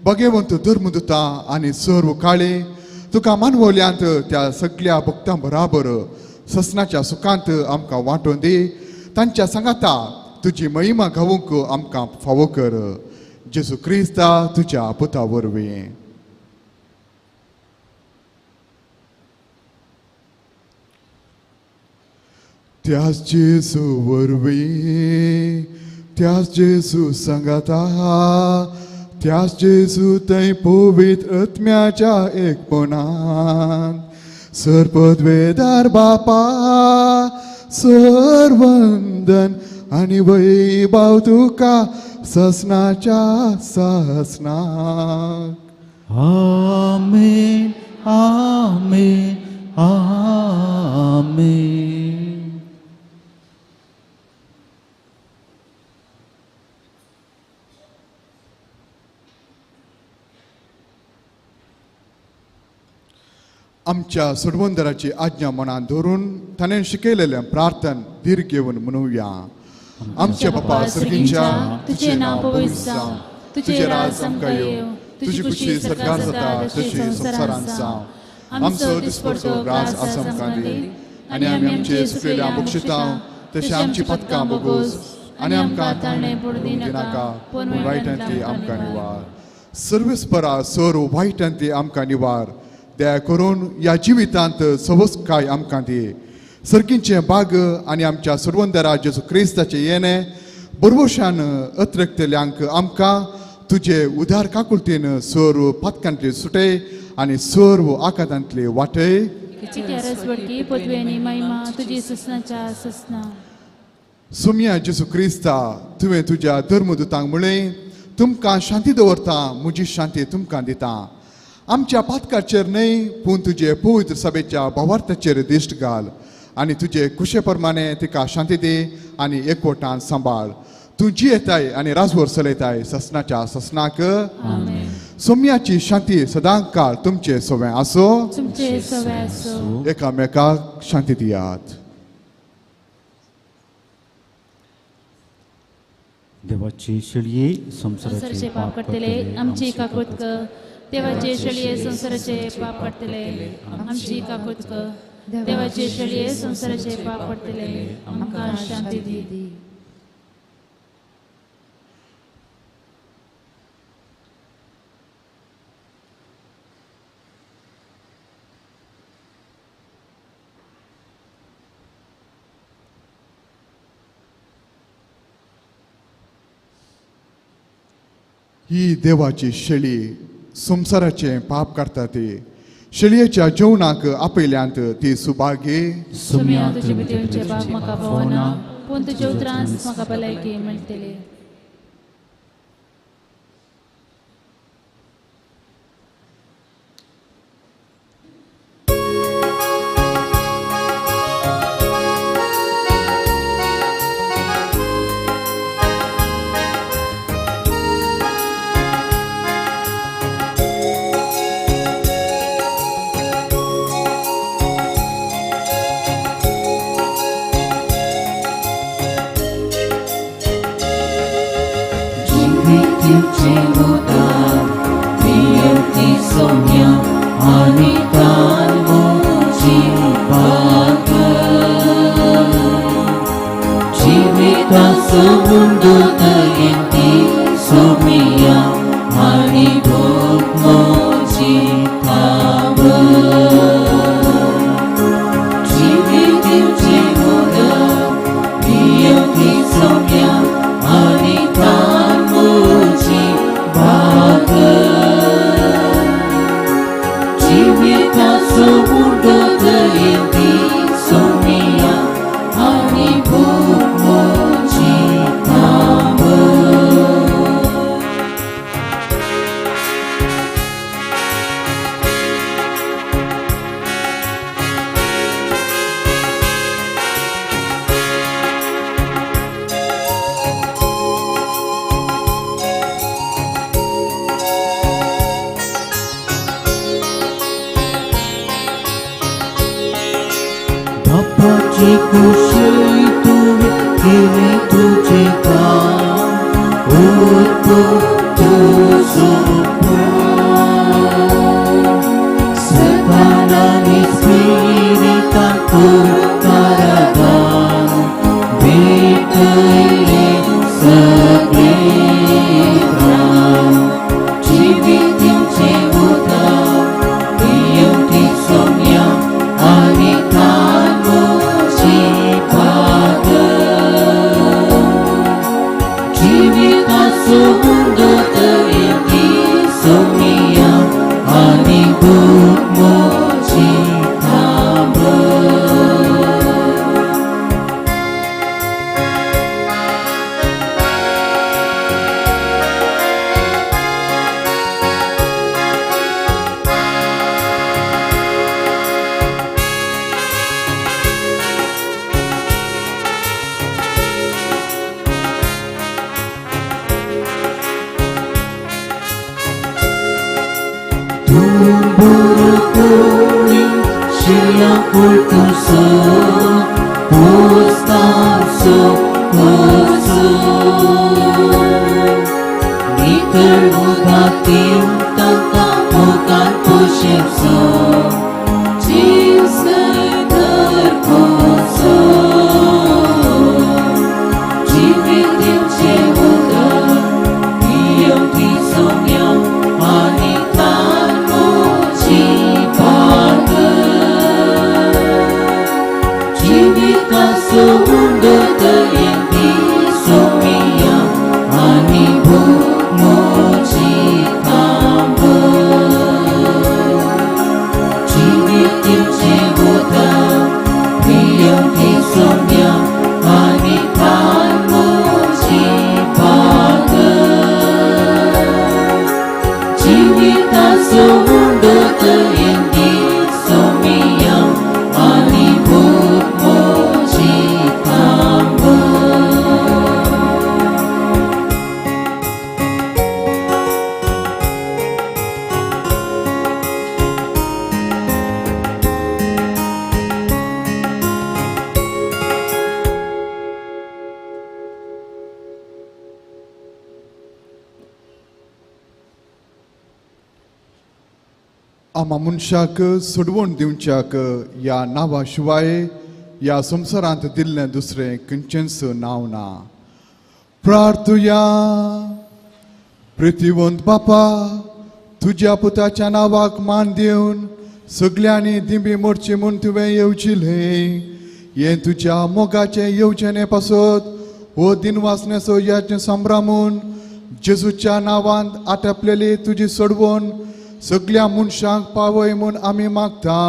भगवंत धर्मदुता आनी सर्व काळे तुका मानवल्यांत त्या सगल्या भक्तां बराबर ससनाच्या सुखांत आमकां वांटून दी. तांच्या सांगाता तुजी महिमा गावूंक आमकां फावो कर. जेजू क्रिस्ता तुज्या पुता वरवीं. त्याच जेजू वरवीं, त्याच जेजू सांगाता, त्याच जेजू थंय पवित्र आत्म्याच्या एकपणान सर्पद्वेदार बापा सर्वंदन आनी वैभव तुका ससनाच्या ससनाक. आमेन आमेन आमेन. आमच्या सोडवंदराची आज्ञा मनान धरून ताणें शिकयलेलें प्रार्थन धीर घेवन म्हणुया. आमच्या बापा सर्गींच्या तुझे नाव पवित्र जावं, तुझे राज आमकां येवं, तुजी खुशी सरकार जाता तशी संवसारांत जावं. आमचो दिसपडचो ग्रास आज आमकां दी आनी आमी आमचे सुकलेल्या बक्षिता तशें आमची पदकां बोगोस आनी आमकां ताणें पडूं दिनाका, पूण वायटांतली आमकां निवार. सर्वेस्परा सर वायटांतली आमकां निवार. दया करून ह्या जिवितांत सवसकाय आमकां दी. सर्गींचें बाग आनी आमच्या सर्वंदरा जेजू क्रिस्ताचें येणें बरवशान अत्रकतल्यांक आमकां तुजे उदार काकुळतीन सर्व पातकांतले सुटय आनी सर्व आकातांतले वाटय. सोम्या जेजू क्रिस्ता, तुवें तुज्या धर्मदूतांक म्हळें, तुमकां शांती दवरता, म्हजी शांती तुमकां दिता. आमच्या पातकाचेर न्हय पूण तुजे पवित्र सभेच्या भावार्थाचेर दिश्ट घाल आनी तुजे कुशे प्रमाणे तिका शांती दी आनी एकवटान सांबाळ. तूं जियेताय आनी राजवर चलयताय ससनाच्या ससनाक. सोम्याची शांती सदां काळ तुमचे सवें आसो. एकामेकाक शांती दियात. देवाची शेळये संवसाराचे पाप काडटले आमची काकूत कर. देवाचे शेळये संवसाराचे पाप काडटले आमची काकूत कर. देवाचे शेळये संवसाराचे पाप काडटले आमकां शांती दी. ही देवाची शेळी संवसाराचें पाप काडटा ती. शेळयेच्या जेवणाक आपयल्यांत ती सुभागी. सोम्या तुजे भितरचे पाप म्हाका पावना, पूण तुजे उतरांच म्हाका भलायकी मेळटली. जीव आमा मनशाक सोडवण दिवच्याक ह्या नांवा शिवाय ह्या संवसारांत दिल्लें दुसरें खंयचेंच नांव ना. प्रार्थुया. प्रितीवंत बापा, तुज्या पुताच्या नांवाक मान दिवन सगल्यांनी दिंबी मोडची म्हूण तुवें येवजिलें. हें तुज्या मोगाचें येवजणे पासत हो दिनवासण्याचो याचें संभ्रमून जेजूच्या नांवान आटपलेली तुजी सोडवण सगल्या मनशांक पावय म्हूण आमी मागता.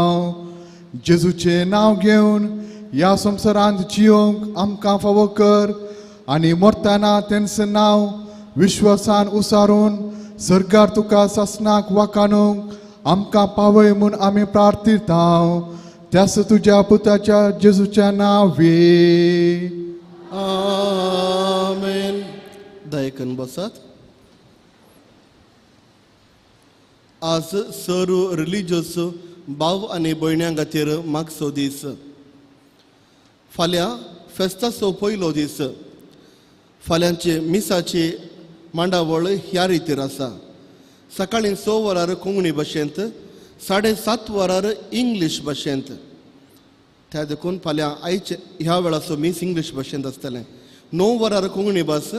जेजूचें नांव घेवन ह्या संवसारांत जियोंक आमकां फावो कर आनी मरतना तेंचें नांव विश्वासान उसारून सरकार तुका सासनाक वाकाणूंक आमकां पावय म्हूण आमी प्रार्थिता. त्यास तुज्या पुताच्या जेजूच्या नांवे आमेन. दयकन बसात. आज सर्व रिलिजियस भाव आनी भयण्यां खातीर मागचो दीस. फाल्यां फेस्ताचो पयलो दीस. फाल्यांचे मिसाची मांडावळ ह्या रितीर आसा. सकाळीं 6 वरार कोंकणी भाशेंत, 7:30 वरार इंग्लीश भाशेंत. त्या देखून फाल्यां आयचे ह्या वेळाचो मीस इंग्लीश भाशेंत आसतलें. 9 वरार कोंकणी भास,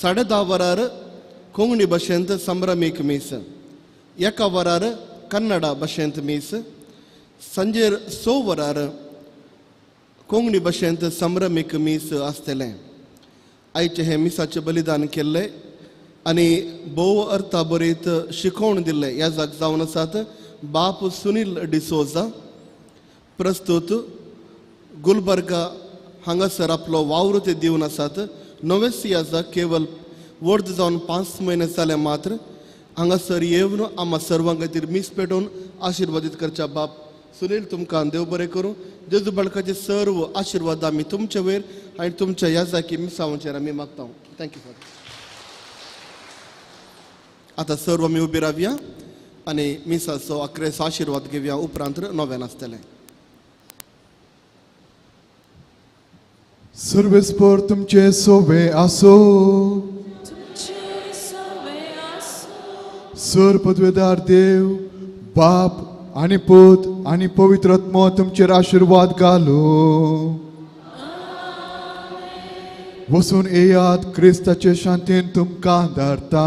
10:30 वरार कोंकणी भाशेंत संभ्रमीक मीस, 1 वरार कन्नडा भाशेंत मीस, सांजेर 6 वरार कोंकणी भाशेंत संभ्रमीक मीस आसतलें. आयचें हें मिसाचें बलिदान केल्लें आनी भोव अर्था बरीत शिकोवण दिल्लें ह्या जाग जावन आसात बाप सुनील डिसोजा. प्रस्तूत गुलबर्गा हांगासर आपलो वावर ते दिवन आसात. नोवेसियाचा केवल वर्ध जावन 5 म्हयने जाले मात्र हांगासर येवन आमा सर्वां खातीर मीस पेटोवन आशिर्वादीत करच्या बाप सुनील तुमकां देव बरें करूं. जेजू बाळकाचे सर्व आशिर्वाद आमी तुमचे वयर आनी तुमच्या ह्या जाकी मिसांचेर आमी मागता. Thank you father. आतां सर्व आमी उबी रावया आनी मिसाचो अकरेचो आशिर्वाद घेवया. उपरांत नव्यान आसतलें. सर्वेस्पर तुमचे सोवे आसो. सर पदवेदार देव बाप आनी पूत आनी पवित्र आत्मो तुमचेर आशिर्वाद घालो. वसून येयात क्रिस्ताचे शांतीन तुमकां धाडता.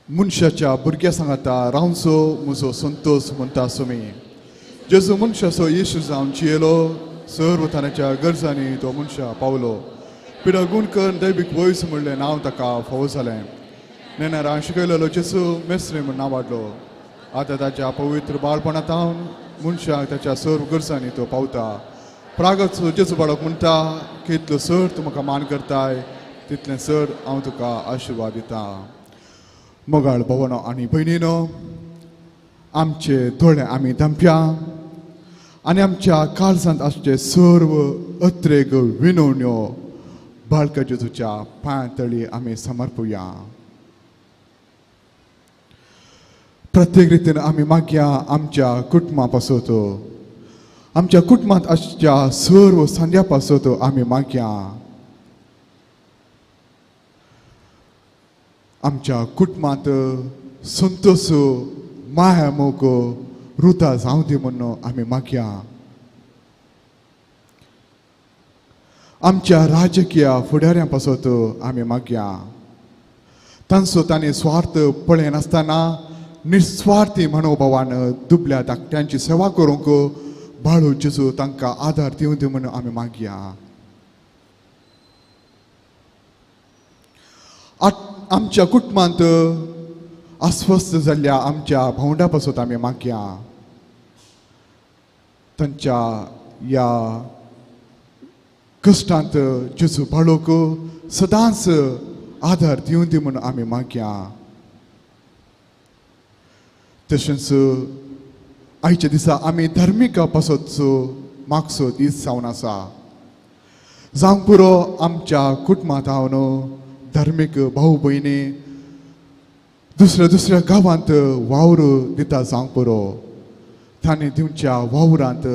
मनशाच्या भुरग्या सांगाता रावचो म्हजो संतोष म्हणटा सुमी. जेजू मनशाचो येशू जावन जियेलो. सर्व ताच्या गरजांनी तो मनशा पावलो. पिडा गुण करून दैवीक वयस म्हणलें नांव ताका फावो जालें. नेणारान शिकयलेलो जेजू मेस्त्री म्हूण नांव वाडलो. आतां ताच्या पवित्र बाळपणांत मनशाक ताच्या सर्व गरजांनी तो पावता. प्रागचो जेजू बाळक म्हणटा की इतलो सर तूं म्हाका मान करताय तितलें सर हांव तुका आशिर्वाद दिता. मोगाळ भवनो आनी भयणीनो, आमचे दोळे आमी धांपया आनी आमच्या काळजांत आसचे सर्व अत्रेग विनवण्यो बाळका जेजूच्या पांयां तळी आमी समर्पुया. प्रत्येक रितीन आमी मागया आमच्या कुटुंबा पासत, आमच्या कुटुंबांत आसच्या सर्व सांद्या पासत आमी मागया. आमच्या कुटुंबांत संतोष माया मोग रुता जावं दी म्हूण आमी मागया. आमच्या राजकीय फुडाऱ्यां पासत आमी मागया. तांचो तांणी स्वार्थ पळयनासतना निस्वार्थी मनोभावान दुबल्या धाकट्यांची सेवा करूंक बाळू जेजू तांकां आदार दिवं दी म्हूण आमी मागया. आमच्या कुटुंबांत अस्वस्थ जाल्ल्या आमच्या भावंडा पासत आमी मागया. तांच्या ह्या कश्टांत जेजू बाळूक सदांच आदार दिवं दी म्हूण आमी मागया. तशेंच आयच्या दिसा आमी धार्मिका पासतचो मागचो दीस जावन आसा. जावंक पुरो आमच्या कुटुंबांत हांव धार्मीक भाव भयणी दुसऱ्या दुसऱ्या गांवांत वावर दिता जावंक पुरो. तांणी दिवच्या वावरांत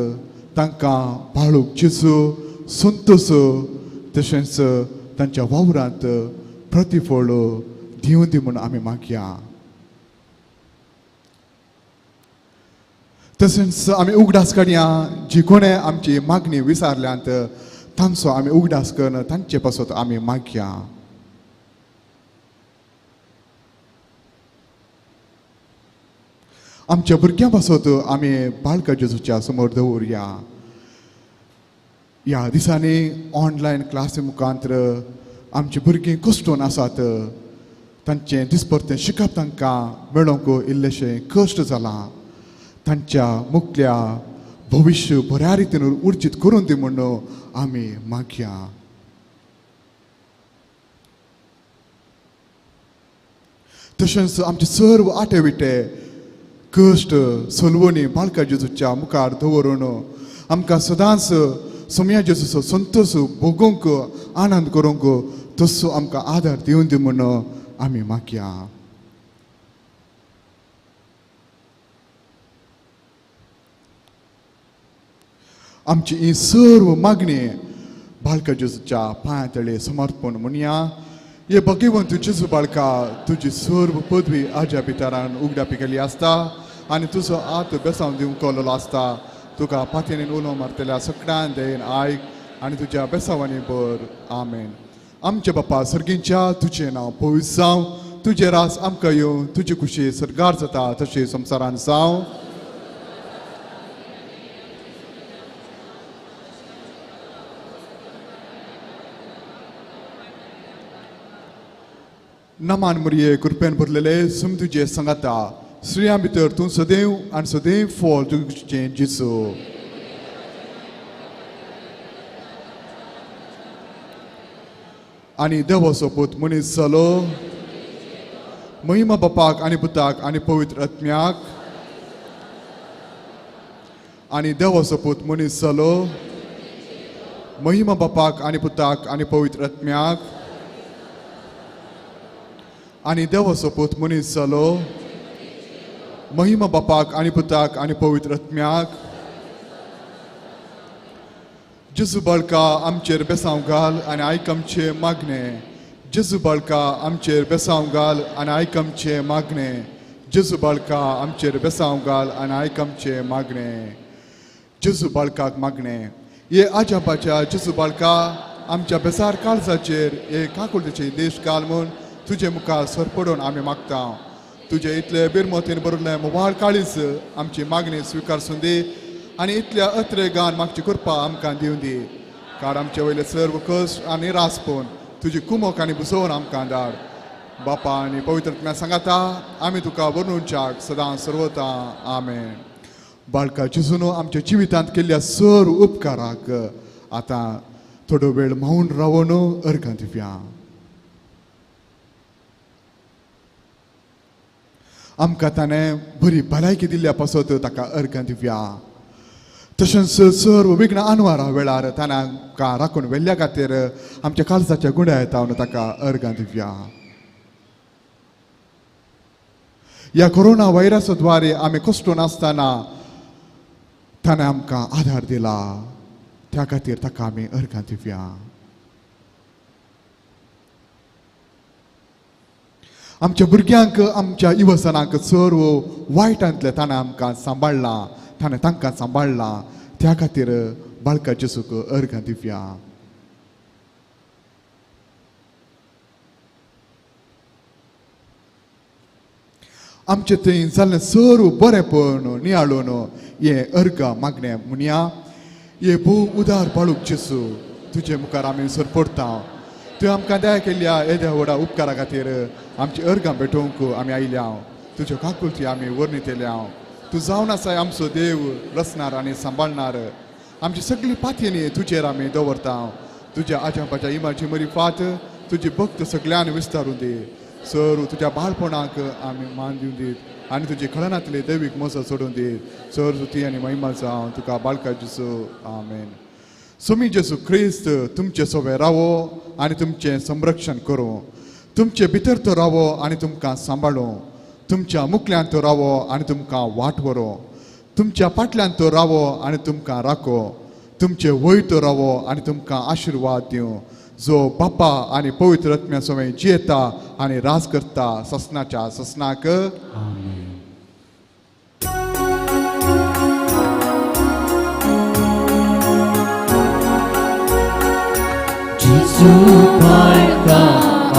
तांकां बाळूक जेजू संतोष तशेंच तांच्या वावरांत प्रतिफळ दिवं दी म्हूण आमी मागया. तशेंच आमी उगडास काडया जी कोणें आमची मागणी विसारल्यांत तांचो आमी उगडास करून तांचे पासत आमी मागया. आमच्या भुरग्यां पासत आमी बाळका जेजूच्या समोर दवरया. ह्या दिसांनी ऑनलायन क्लासी मुखांतर आमची भुरगीं कश्टून आसात, तांचें दिसपरतें शिकप तांकां मेळोवंक इल्लेशें कश्ट जालां. तांच्या मुखल्या भविश्य बऱ्या रितीन उर्जीत करून दी म्हूण आमी मागया. तशेंच आमचे सर्व आटे विटे कश्ट सलवणी बाळका जेजूच्या मुखार दवरून आमकां सदांच सोमया जेजूचो संतोश भोगोवंक आनंद करूंक तसो आमकां आदार दिवन दी म्हूण आमी मागया. आमची ही सर्व मागणी बाळका जेजूच्या पांया तळे समर्पण म्हणया. हे भगवंत जेजू बाळका, तुजी सर्व पदवी आज्या भितरान उगडापी केली आसता आनी तुजो आत बेसांव दिवंक कळ्ळो आसता. तुका पातयेन उलो मारतल्या सगळ्यान देन आयक आनी तुज्या बेसांवांनी भर. आमेन. आमच्या बापा सर्गींच्या, तुजें नांव पवित्र जावं, तुजें रास आमकां येवं, तुजी खुशी सर्गार जाता तशी संवसारान जावं. नमान मुरये कृपेन भरलेले सुम तुजे सांगाता, स्त्रियां भितर तूं सदैव आनी सदैव फळ तुजें जेजू. आनी देवाचो पूत मनीस जालो, महिमा बापाक आनी पुताक आनी पवित्र आत्म्याक. आनी देवाचो पूत मनीस जालो, महिमा बापाक आनी पुताक आनी पवित्र आत्म्याक. आनी देवाचो पूत मनीस जालो, महिमा बापाक आनी पुताक आनी पवित्र आत्म्याक. जेजू बाळका आमचेर बेसांव घाल आनी आयक आमचें मागणें. जेजू बाळका आमचेर बेसांव घाल आनी आयक आमचें मागणें. जेजू बाळका आमचेर बेसांव घाल आनी आयक आमचें मागणें. जेजू बाळकाक मागणें. हे आजापाच्या जेजू बाळका, आमच्या बेसार काळजाचेर हे काकुळतेचे देश घाल म्हूण तुजे मुखार सरपडून आमी मागता. तुजे इतले बिरमतीन भरिल्लें मोवाळ काळीज आमची मागणी स्विकारसून दी आनी इतल्या अत्रेगान मागची कृपा आमकां दिवन दी. कारण आमचे वयले सर्व कश्ट आनी रासपून तुजी कुमक आनी बुसोवन आमकां धाड. बापा आनी पवित्र आत्म्या सांगाता आमी तुका वर्णुच्याक सदां सर्वता. आमेन. बाळका जेजून आमच्या जिवितांत केल्ल्या सर्व उपकाराक आतां थोडो वेळ मौन रावन अर्घां दिवया. आमकां ताणें बरी भलायकी दिल्ल्या पासत ताका अर्घां दिवया. तशेंच सर्व विघ्न आनवारा वेळार ताणें आमकां राखून व्हेल्ल्या खातीर आमच्या काळजाच्या गुण्या येता ताका अर्घां दिवया. ह्या कोरोना व्हायरसा द्वारे आमी कश्टून आसतना ताणें आमकां आदार दिला, त्या खातीर ताका आमी अर्घां दिवया. आमच्या भुरग्यांक आमच्या युवसनांक सर्व वायटांतलें ताणें आमकां सांबाळ्ळां, ताणें तांकां सांबाळ्ळां, त्या खातीर बाळका जेजूक अर्घां दिवया. आमचें थंय जाल्लें सर्व बरेंपण नियाळून हें अर्घां मागणें म्हणया. हे भोव उदार बाळूक जेजू, तुजे मुखार आमी सरपडटा. तुवें आमकां दया केल्ल्या येद्या व्हडा उपकारा खातीर आमची अर्घां भेटोवंक आमी आयल्या. तुज्यो काकुळटी आमी वर्णितल्या. तूं जावन आसाय आमचो देव, रचणार आनी सांबाळणार. आमची सगळी पातयेनी तुजेर आमी दवरता. तुज्या आजापाच्या इमाची मरी फात तुजी भक्त सगळ्यान विस्तारून दी. सर तुज्या बाळपणाक आमी मान दिवन दीत आनी तुजी खळनांतले दैवीक मजत सोडून दीत. सर स्तुती आनी महिमा जावं तुका बाळका जेजू. आमेन. स्वामी जेजू क्रिस्त तुमचे सोबे रावो आनी तुमचें संरक्षण करूं. तुमचे भितर तो रावो आनी तुमकां सांबाळूं. तुमच्या मुखल्यान तो रावो आनी तुमकां वाट व्हरूं. तुमच्या फाटल्यान तो रावो आनी तुमकां राखो. तुमचे वयर तो रावो आनी तुमकां आशिर्वाद दिवं. जो बापा आनी पवित्र आत्म्या समेत जियेता आनी राज करता ससनाच्या ससनाक. आमेन. जेजू बाळका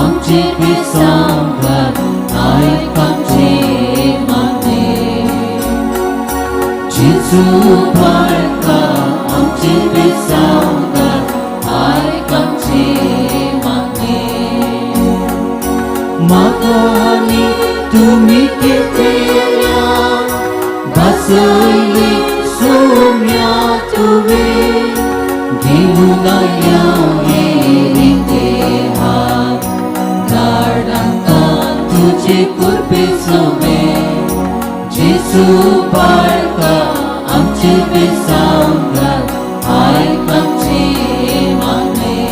आमचे बेसांवगार आयक आमचे मागणे. जेजू बाळका आमचे बेसांवगार आयक आमचे मागणे. मागानी तुमी केपेल्या भासयली सोम्या तुवें घेवन आयल्या रिते हात धाड आमकां तुजे कृपे सोमे. जेजू बाळका आमचे बेसांवगार आयक आमचे मागणे.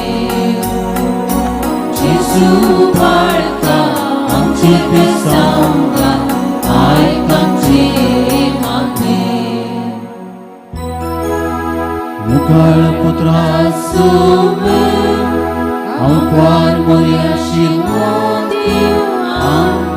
जेजू बाळका आमचे बेसांवगार आयक आमचे मागणे. मुखाळ पुत्रा सोमे हांव क्वार मोरी आशिर्वाद आमकां.